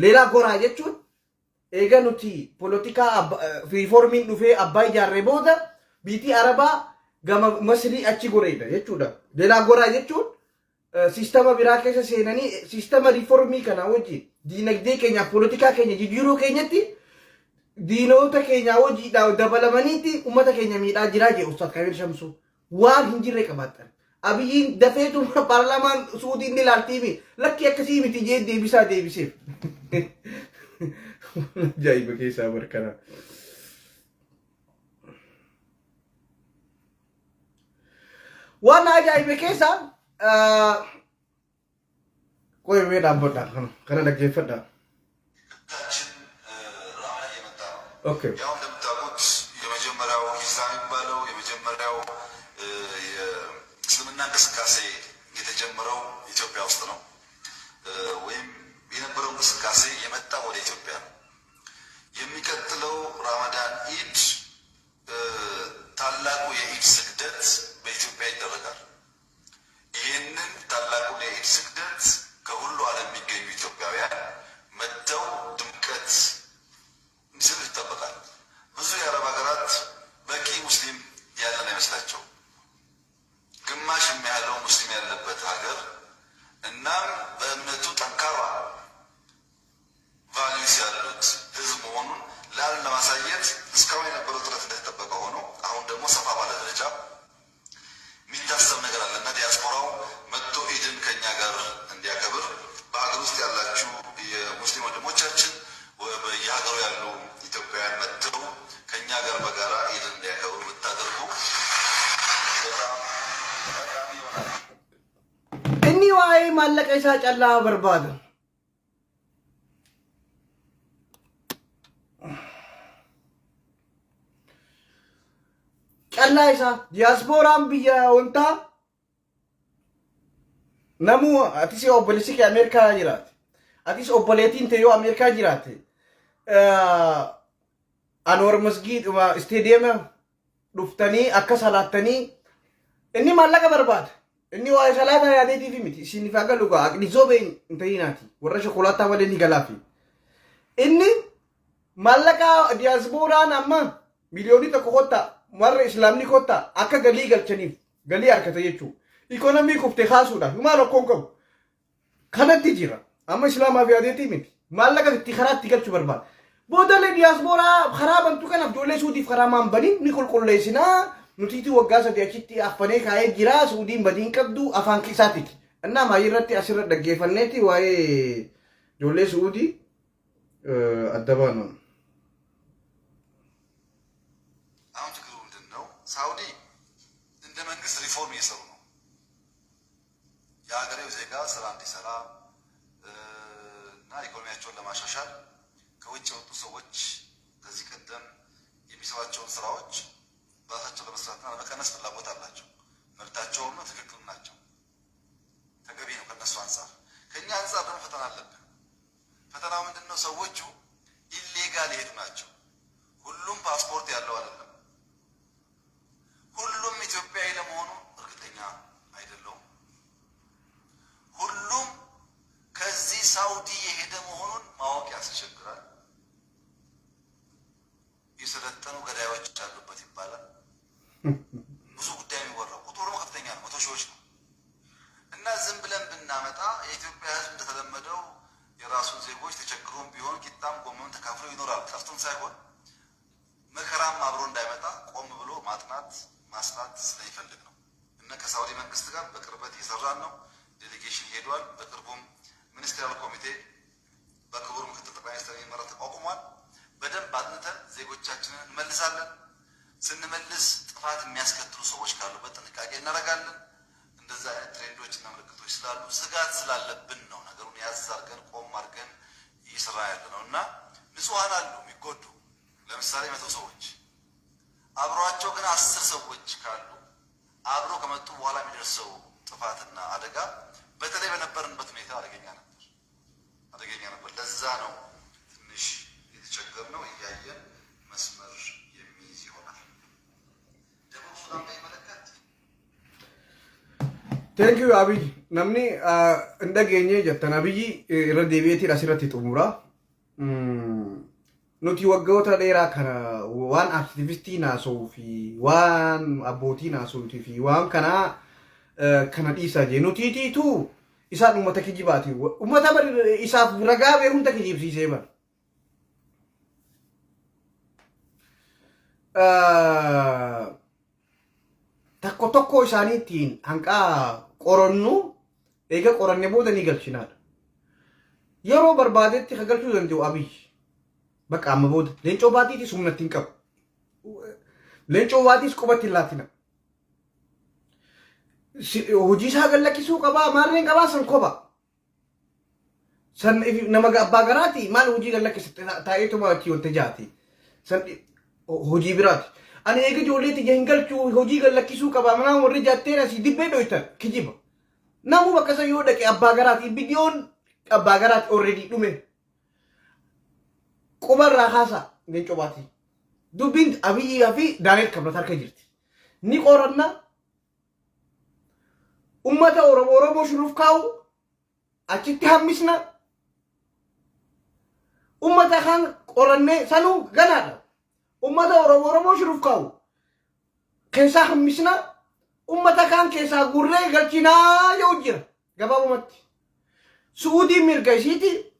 leelaa goraa jechuun, eega nuti polotikaa riiformiin dhufee abbaa ijaarree booda biitii Arabaa gama Masrii achi goreedha jechuudha. Leelaa goraa jechuun siistama biraa keessa seenanii siistama riiformii kana wajjin diinagdee keenyaaf polotikaa keenya jijjiiruu keenyatti diinota keenya hojiidhaan dabalamaniitti uummata keenya miidhaa jiraa jee Ustaad Kabiir Shamsuu. Waan hin jirre qabaatan. Abiyyiin dafeetu paarlaamaan Suudiin ni ilaaltiimi, lakkii akkasii miti jee deebisaa deebiseef. Waan ajaa'iba keessaa barkana. Waan ajaa'iba keessaa qoy mee dhaabbadha kana kana dhaggeeffadha. ታችን ራዕይ እየመጣ ነው። Okay. ያው እንደምታውቁት የመጀመሪያው ሂጅራ የሚባለው የመጀመሪያው የእስልምና እንቅስቃሴ የተጀመረው ኢትዮጵያ ውስጥ ነው፣ ወይም የነበረው እንቅስቃሴ የመጣ ወደ ኢትዮጵያ ነው። የሚቀጥለው ራመዳን ኢድ ታላቁ የኢድ ስግደት በኢትዮጵያ ይደረጋል። ይህንን ታላቁን የኢድ ስግደት ከሁሉ ዓለም የሚገኙ ኢትዮጵያውያን መጥተው ድምቀት እንዲሰጡ ይጠበቃል። ብዙ የአረብ ሀገራት በቂ ሙስሊም ያለን አይመስላቸውም። ግማሽ የሚያህለው ሙስሊም ያለበት ሀገር እናም በእምነቱ ጠንካራ values ያሉት ህዝብ መሆኑን ለዓለም ለማሳየት እስካሁን የነበረው ጥረት እንደተጠበቀ ሆኖ አሁን ደግሞ ሰፋ ባለ ደረጃ የሚታሰብ ነገር አለ እና ዲያስፖራው መጥቶ ኢድን ከኛ ጋር እንዲያከብር በሀገር ውስጥ ያላችሁ የሙስሊም ወንድሞቻችን በየሀገሩ ያሉ ኢትዮጵያውያን መጥተው ከኛ ጋር በጋራ ኢድን እንዲያከብሩ ብታደርጉ በጣም ጠቃሚ ይሆናል። Inni waa'ee maallaqa isaa callaa barbaada. Callaa isaa diyaaspooraan biyya wantaa namuu atis obboleessi kee Ameerikaa jiraate. Atis obboleettiin ta'e yoo Ameerikaa jiraate. Anwar Masgiid isteediyeema dhuftanii akka salaattanii inni maallaqa barbaada. Inni waa'ee salaataa yaadeetiif miti. Isin ifaa galu gaa aqli zoobee hin ta'inaati. Warra shokolaataa malee ni galaafi. Inni maallaqa diyaaspooraan amma miliyoonii 1 kotta warra islaamni kotta akka galii galchaniif galii harkata jechuudha. Ikonomii kuftee kaasuudhaaf maal rakkoon qabu. Kanatti jira. Amma islaamaaf yaadeetii miti. Maallaqa itti karaa itti galchuu barbaada. Boodallee diyaaspooraa karaa bantu kanaaf ijoollee suudiif karaa maan baniin ni qulqulleessinaa. Nutiitu waggaa 3 achitti affanee kaa'ee jira. Suudiin badiin qabdu afaan isaatiiti. Innaa maayii irratti asirra dhaggeeffanneeti waa'ee ijoollee suudii adda baanu. አሁን ችግሩ ምንድን ነው? ሳውዲ እንደ መንግስት ሪፎርም እየሰሩ ነው። የሀገሬው ዜጋ ስራ እንዲሰራ እና ኢኮኖሚያቸውን ለማሻሻል ከውጭ የወጡ ሰዎች ከዚህ ቀደም የሚሰሯቸውን ስራዎች በራሳቸው ለመስራትና ለመቀነስ ፍላጎት አላቸው። መብታቸውም ነው፣ ትክክል ናቸው። ተገቢ ነው ከነሱ አንጻር። ከኛ አንጻር ደግሞ ፈተና አለብን። ፈተናው ምንድን ነው? ሰዎቹ illegal የሄዱ ናቸው። ሁሉም ፓስፖርት ያለው አይደለም። ሁሉም ኢትዮጵያዊ ለመሆኑ እርግጠኛ አይደለሁም። ሁሉም ከዚህ ሳውዲ የሄደ መሆኑን ማወቅ ያስቸግራል። የሰለጠኑ ገዳዮች አሉበት ይባላል። ብዙ ጉዳይ የሚወራው ቁጥሩ ደግሞ ከፍተኛ ነው፣ መቶ ሺዎች ነው። እና ዝም ብለን ብናመጣ የኢትዮጵያ ሕዝብ እንደተለመደው የራሱን ዜጎች ተቸግሮም ቢሆን ቂጣም ጎመን ተካፍሎ ይኖራል። ጠፍቶም ሳይሆን መከራም አብሮ እንዳይመጣ ቆም ብሎ ማጥናት ማስላት ስለሚፈልግ ነው። እና ከሳውዲ መንግስት ጋር በቅርበት እየሰራን ነው። Delegation ሄዷል። በቅርቡም ministerial ኮሚቴ በክቡር ምክትል ጠቅላይ ሚኒስትር የሚመራ ተቋቁሟል። በደንብ አጥንተን ዜጎቻችንን እንመልሳለን። ስንመልስ ጥፋት የሚያስከትሉ ሰዎች ካሉበት ጥንቃቄ እናደርጋለን። እንደዛ አይነት trend ኦች እና ምልክቶች ስላሉ ስጋት ስላለብን ነው ነገሩን ያዝ አድርገን ቆም አድርገን እየሰራ ያለ ነው እና ንጹሐን አሉ የሚጎዱ። ለምሳሌ 100 ሰዎች አብሯቸው ግን 10 ሰዎች ካሉ አብሮ ከመጡ በኋላ የሚደርሰው ጥፋትና አደጋ በተለይ በነበርንበት ሁኔታ አደገኛ ነበር፣ አደገኛ ነበር። ለዛ ነው ትንሽ የተቸገርነው። እያየን መስመር የሚይዝ ይሆናል። ደቡብ ሱዳን በሚመለከት Thank you Abiy. Namni hin dhageenye jettan Abiyyi irra deebi'eetiin asirratti xumura. Nuti waggoota dheeraa kana waan aktivistii naasa'uu fi waan abbootii naasa'uutii fi waan kanaa kana dhiisaa jee nutiitiitu isaan uummata kijibaati. Uummata isaaf ragaa bee hunda kijibsiisee bara. Tokko tokko isaaniitiin hanqaa qorannu eega qoranne booda ni galchinaadha. Yeroo barbaadetti ka galchuu danda'u Abiyyi. Bakka amma booda Leencoo Baatiitis humna ittiin qabu. Leencoo Baatiis qubatti hin laatina. Hojii isaa gallakkisuu qabaa, maarreen qabaa, san koba. San nama abbaa garaati, maal hojii gallakkisa, taa'eetuma achii wanta jaati. San hojii biraati. Ani eega ijoollee tiyya hin galchuu, hojii gallakkisuu qabaa, manaa warri jaatteen asii dibbee dhoytan kijiba. Namuu bakka san yoo dhaqe abbaa garaati, ibidiyoon abbaa garaati, already dhume. Qubarraa kaasaa Leencoo Baatii. Dubbiin Abiyyaa fi Daani'el Kabrat harka jirti. Ni qoranna, ummata Oromoo Oromoo shuruuf kaa'u achitti hammisna. Ummata kan qorannee sanuu ganaadha. Ummata Oromoo Oromoo shuruuf kaa'u keessaa hammisna. Ummata kaan keessaa gurree galchinaa yoo jira gabaabumatti. Su'uudiin mirga isiiti,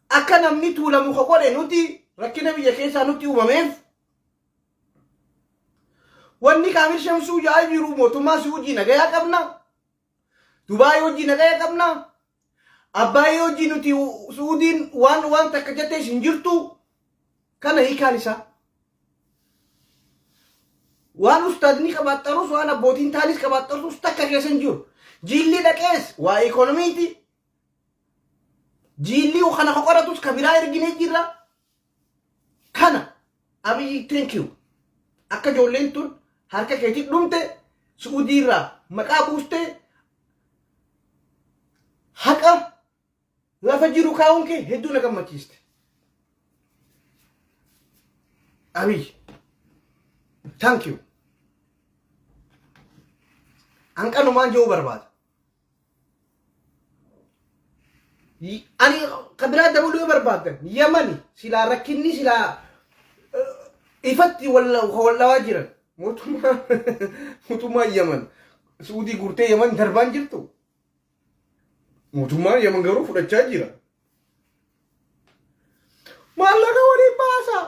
akka namni tuulamu ka godhe nuti, rakkina biyya keessaa nutti uumameef. Wanni Kaamil Shamsuu jaa jiru, mootummaa Su'uudii nagayaa qabna. Dubaayii hojii nagaya qabna. Abbaayii hojii nuti Su'uudiin waan takka jettee hin jirtu. Kana hiikaan isaa. Waan ustaadni qabaaxxarus, waan abbootiin taanis qabaaxxarus takka keessa hin jiru. Jiilli dhaqees waa ikoonomiiti. Jiilli kana qoratus ka biraa erginee jirra. Kana Abiyyi, thank you. Akka ijoolleen tun harka keetii dhumte, Su'uudii irraa maqaa buustee, haqa lafa jiru kaa'uun kee hedduu na gammachiiste. Abiyyi, thank you. Hanqanumaan jiru barbaada. Ani ka biraa dabaluu yoo barbaaddan, Yamani silaa rakkinni silaa ifatti wal dhawaa jiran, mootummaa Yaman Suudii guurtee Yaman darbaan jirtu. Mootummaan Yaman garuu fudhachaa jira. Maallaqa waliin baasa.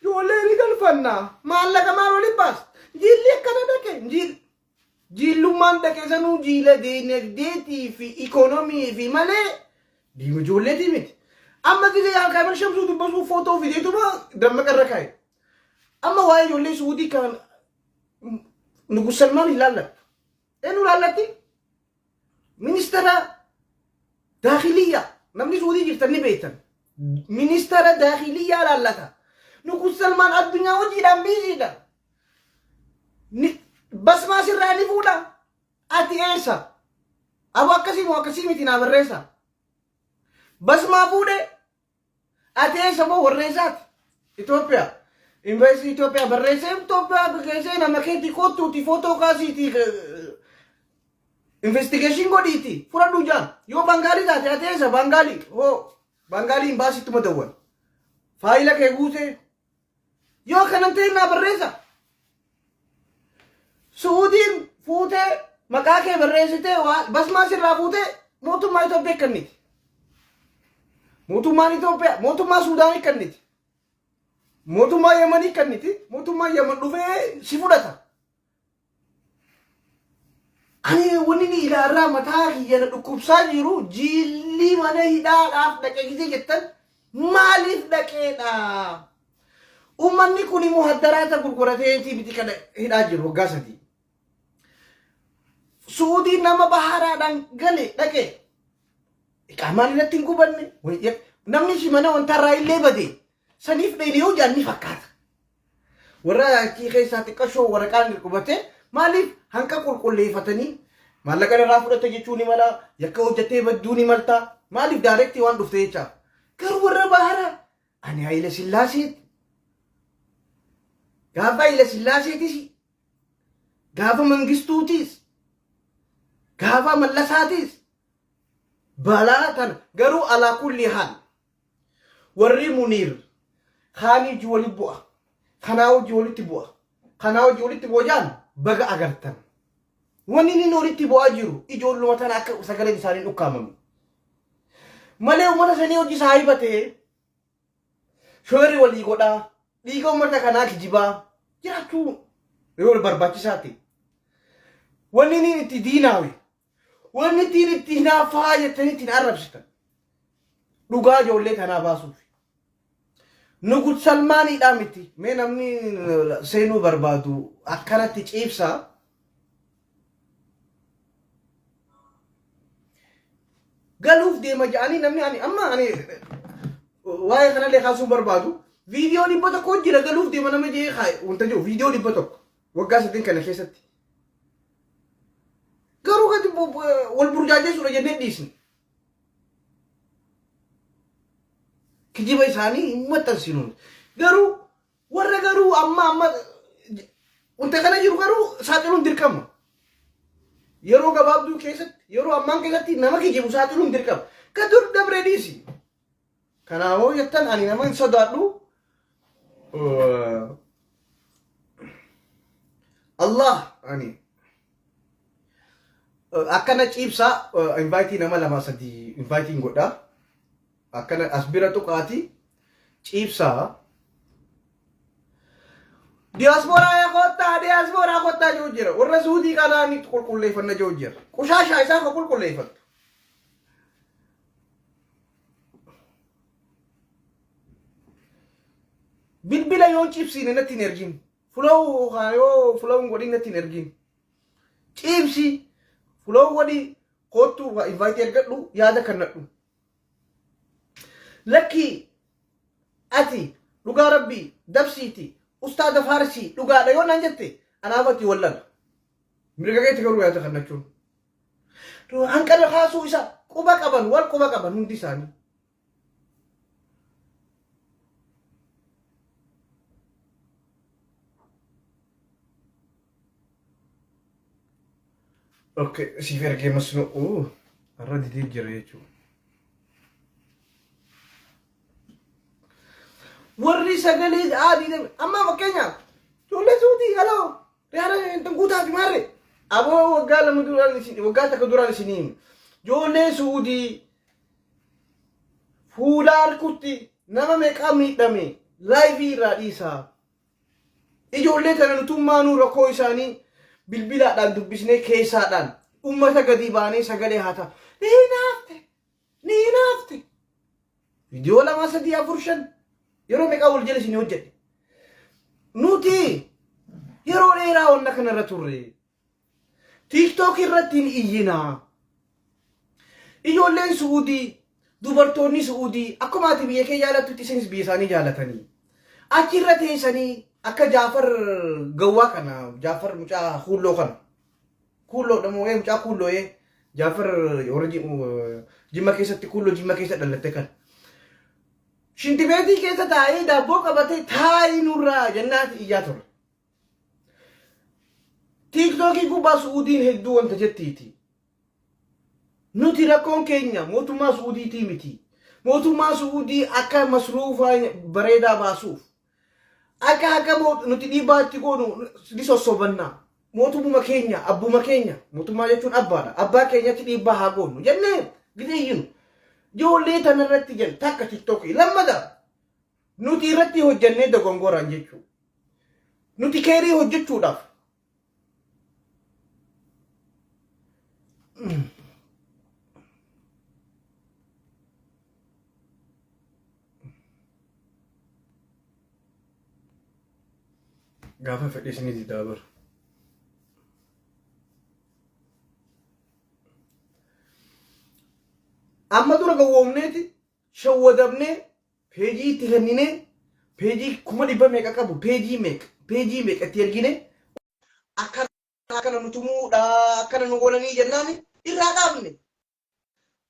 Ijoollee ni galfanna. Maallaqa maal waliin baasa? Jiilli akkana dhaqe. Jiillummaan dhaqe sanuu jiila diinagdeetii fi ikoonomii fi malee diima ijoolleetii miti. Amma gisee yaa Kaamil Shamsuu dubbasuu footoo fideetuma Dammaqa irra kaa'e. Amma waa'ee ijoollee Suudii kan Nugus Salmaan hin laallattu. Eenyu laallatti? Ministeera Daakiliyyaa. Namni Suudii jirtan ni beektan. Ministeera Daakiliyyaa laallata. Nugus Salmaan addunyaa hojiidhaan busy dha. Basmaa sirraa ni fuudha. Ati eessa? Abu akkasii moo akkasii miti, naa barreessa. Basmaa fuudhe, ati eessa moo warreessaati? Itoophiyaa. Yuunivarsiitii Itoophiyaa barreessee, Itoophiyaa geessee, nama keetii kottuuti footoo kaasiitii investigation godhiiti fudhadhu jaan. Yoo Bangaalii taate, ati eessa? Bangaalii hoo, Bangaalii imbaasiittuma dawwan. Faayila kee guutee yoo kanan ta'e naa barreessa. Suudiin fuutee maqaa kee barreessitee, basmaa sirraa fuutee mootummaa Itoophiyaa kenniti. Mootummaan Itoophiyaa mootummaa Suudaanii kenniti. Mootummaa Yemanii kenniti. Mootummaan Yemen dhufee si fudhata. Ani wanni ni ilaarraa mataa kiyya na dhukkubsaa jiru, jiilli mana hidhaadhaaf dhaqee gisee jettan, maaliif dhaqeedha? Uummanni kun immoo haddaraata gurgurateetii miti kana hidhaa jiru waggaa 3. Suudiin nama baharaadhaan gale dhaqe. Iqaamaan irratti hin gubanne. Namni si mana wantaarraa illee bade. Saniif dhayne yoo jaan ni fakkaata. Warra achii keessaa xiqqashoo waraqaan qubate, maaliif hanqa qulqulleeffatanii maallaqa irraa fudhate jechuu ni mala, yakka hojjettee badduu ni malta, maaliif direct waan dhufte jechaaf. Garuu warra bahara, ani Haayila Sillaaseet, gaafa Haayila Sillaaseetis, gaafa Mangistuutis, gaafa Mallasaatis balaa tana garuu alaa kulli haal warri Muniir kaanii hojii walitti bu'a, kanaa hojii walitti bu'a, kanaa hojii walitti bu'a jaan, baga agartan. Wanni inni walitti bu'aa jiru ijoolluma tana akka sagaleen isaanii dhukkaamamu malee uummata sanii hojii saahiba ta'ee shoorri walii godhaa, dhiiga uummata kanaa kijibaa jiraachuu yeroo barbaachisaa ta'e. Wanni inni itti diinaawe, wanni ittiin itti hinaaffaa jettanii ittiin arrabsitan, dhugaa ijoollee tanaa baasuuf. Nugut Salmaaniidhaa miti. Mee namni seenuu barbaadu akkanatti ciibsaa. Galuuf deema jedhanii namni ani amma ani waa'ee kanallee kaasuu barbaadu. Viidiyoo 100 jira galuuf deema nama jee wanta jiru viidiyoo 100 waggaa sadeen kana keessatti. Garuu gadi wal burjaajessuudha jennee dhiisne. Kijiba isaanii hin maxxansinu. Garuu warra garuu amma amma wanta kana jiru garuu saaxiluun dirqama. Yeroo gabaabduu keessatti yeroo ammaan keessatti nama kijibu saaxiluun dirqama. Ka dur dabree dhiisi. Kanaafuu jettan ani nama hin sodaadhu. Allah ani akkana ciibsaa invaayitii nama lama sadii invaayitiin godha. Akkana as bira tuqaati ciibsaa. Diyaaspooraa kottaa diyaaspooraa kottaa jiru jira. Warra Suudii kanaa ni qulqulleeffanna jiru jira. Qushaashaa isaan kan qulqulleeffattu. Bilbila yoo cibsiine natti hin ergin. Follow yoo follow hin godhin natti hin ergin. Ciibsi follow godhi koottu invite ergadhu yaada kannadhu. Lakkii ati dhugaa rabbii dabsiiti ustaada faarsii dhugaadha yoo naan jette anaaf ati wallala. Mirga keetti garuu yaada kannachuun. Hanqina kaasuu isa quba qaban wal quba qaban hundi isaanii. Okay, siif ergee masnuu har'a didee jira jechuudha. Warri sagalee adii amma fakkeenyaaf ijoollee suutii haloo Riyaada hin guutaa fi maarree. Aboo waggaa lama duraan isin waggaa takka duraan isin hime. Ijoollee Suudii fuula harkutti nama meeqaa miidhame laayivii irraa dhiisaa. Ijoollee tana nutummaanuu rakkoo isaanii bilbilaadhaan dubbisnee keessaadhaan uummata gadi baanee sagalee haa ta'a. Ni hinaafte. Ni hinaafte. Viidiyoo lama sadii afur shan yeroo meeqaa wal jala isin hojjedhe. Nuti yeroo dheeraa wanna kanarra turre. TikTok irratti hin iyyinaa. Ijoolleen Su'uudii, dubartoonni Su'uudii akkuma ati biyya kee jaalattutti isinis biyya isaanii jaalatanii. Achirra teessanii akka Jaafar Gawwaa kana, Jaafar mucaa Huulloo kana. Kuulloo dha moo mucaa kuulloo ee Jaafar warra Jimma keessatti kuulloo Jimma keessa dhalatte kan. Shintibeetii keessa taa'ee daabboo qabatee taa'ii nurraa jennaati iyyaa ture. Tiiktookii gubbaa Su'uudiin hedduu wanta jettiiti. Nuti rakkoon keenya mootummaa Su'uudiitii miti. Mootummaa Su'uudii akka masruufa bareedaa baasuuf akka akka nuti dhiibbaa itti goonu ni sossobanna. Mootummuma keenya abbuma keenya mootummaa jechuun abbaadha. Abbaa keenyatti dhiibbaa haa goonu jennee gidee iyyinu. Ijoollee tana irratti jenna takka tiktookii lammata nuti irratti hojjennee dogongoraan jechuudha. Nuti keerii hojjechuudhaaf Gaafa fedhe isinii didaa bara. Amma dura gowwoomneeti shawwadamnee peejii itti kenninee peejii 100,000 meeqa qabu peejii meeqa peejii meeqa itti ergine akkana akkana nu tumuudha akkana nu godhanii jennaan irraa dhaabne.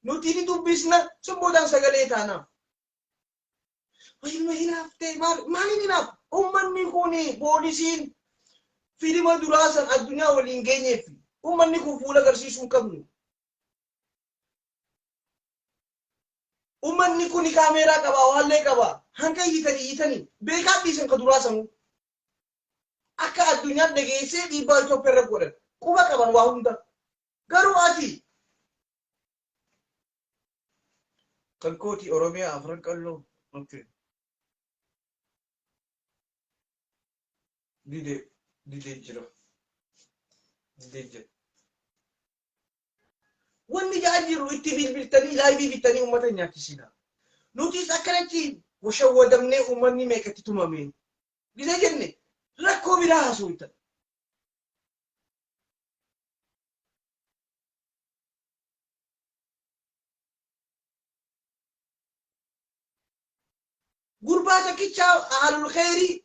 Nuti ni dubbisna sun boodaan sagalee taanaaf. Ilma hinaaftee maal maaliin hinaaf? Uummanni kun poolisiin filima duraa san addunyaa waliin geenyeef uummanni kun fuula agarsiisuu hin qabnu. Uummanni kun kaameeraa qaba waallee qaba hanga iyyitanii iyyitanii beekaa dhiisan ka duraa sanuu. Akka addunyaan dhageessee dhiibbaa Itoophiyaa irra godhan quba qaban waa hunda. Garuu ati kan kooti Oromiyaa afran qalloo. Okay. Dide dide jira. Dide jira. Wanni jaa jiru itti bilbiltanii laayivii bittanii uummata hin nyaachisina. Nutis akkanatti Washawwadamnee uummanni meeqatti tumame. Gisa jenne rakkoo biraa haasoftan. Gurbaa tokkichaa ahlul kheyrii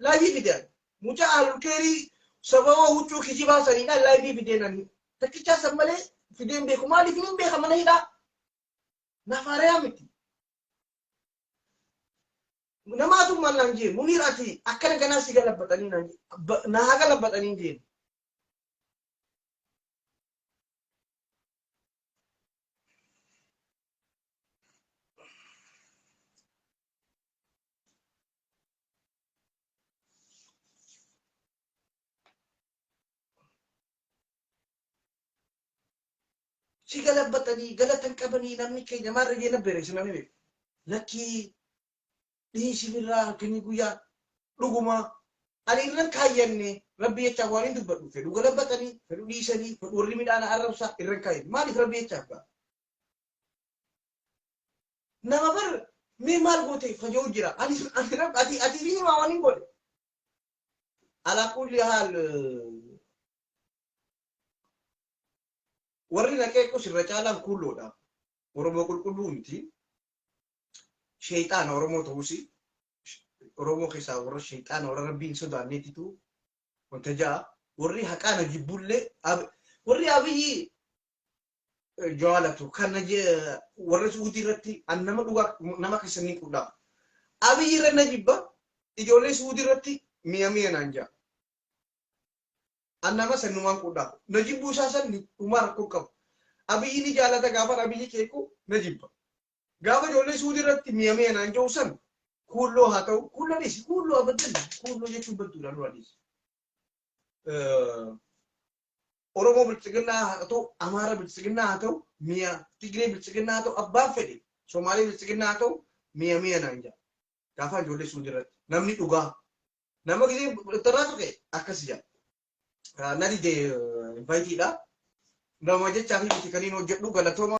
live fideen. Mucaa ahlul kheyrii sababa huccuu kijibaa saniidhaan live fideen ani. Tokkichaa san malee fideen beeku. Maaliif hin beeka mana hidhaa? Naaf haarayaa miti. Namaatu maal naan jee Muniir ati akkana ganaa si galabbatanii naan jee na haa galabbatanii jeen. Si galabbatanii galatan qabanii namni keenya maarra jee na bereessa namni beeku. Lakkii dhiisi birraa halkanii guyyaa dhuguma ani irran kaayyanne rabbi jechaaf waan hin dubbadhu fedhu galabbatanii fedhu dhiisanii fedhu warri midhaan arrabsaa irran kaayyanne maaliif rabbi jechaaf ga'a. Nama bar mee maal goote faja'u jira ani ani rabbi ati ati fi himaa waan hin godhe. Alaa kulli haal warri na qeequs irra caalaan kuulloodha. Oromoo qulqulluu miti. Sheexaana Oromoo ta'us Oromoo keessaa warra sheexaana warra rabbiin hin sodaanneetitu wanta ja'a. Warri haqaa na jibbullee warri Abiyyi jaalatu kan na warra Suudii irratti an nama dhugaa nama keessa ni qudhaa. Abiyyi irra na jibba ijoollee Suudii irratti mi'a mi'a naan ja'a. An nama san numaan qudhaa. Na jibbuu isaa san dhumaa rakkoo qabu. Abiyyi ni jaalata gaafa Abiyyi qeequ na jibba. Gaafa ijoollee Suudii irratti mi'a mi'a naan jedhu san kuulloo haa ta'u kuulloo dhiisi kuulloo abadan kuulloo jechuun badduudha nurra dhiisi. Oromoo biltsiginnaa haa ta'u Amaara biltsiginnaa haa ta'u mi'a Tigree biltsiginnaa haa ta'u abbaan fedhe Somaalee biltsiginnaa haa ta'u mi'a mi'a naan jedha. Gaafa ijoollee Suudii irratti namni dhugaa nama gisee irraa tuqe akkas jedha. Na dide inviteiidha. Nama jechaa fi miti kan hin hojjedhu galatooma.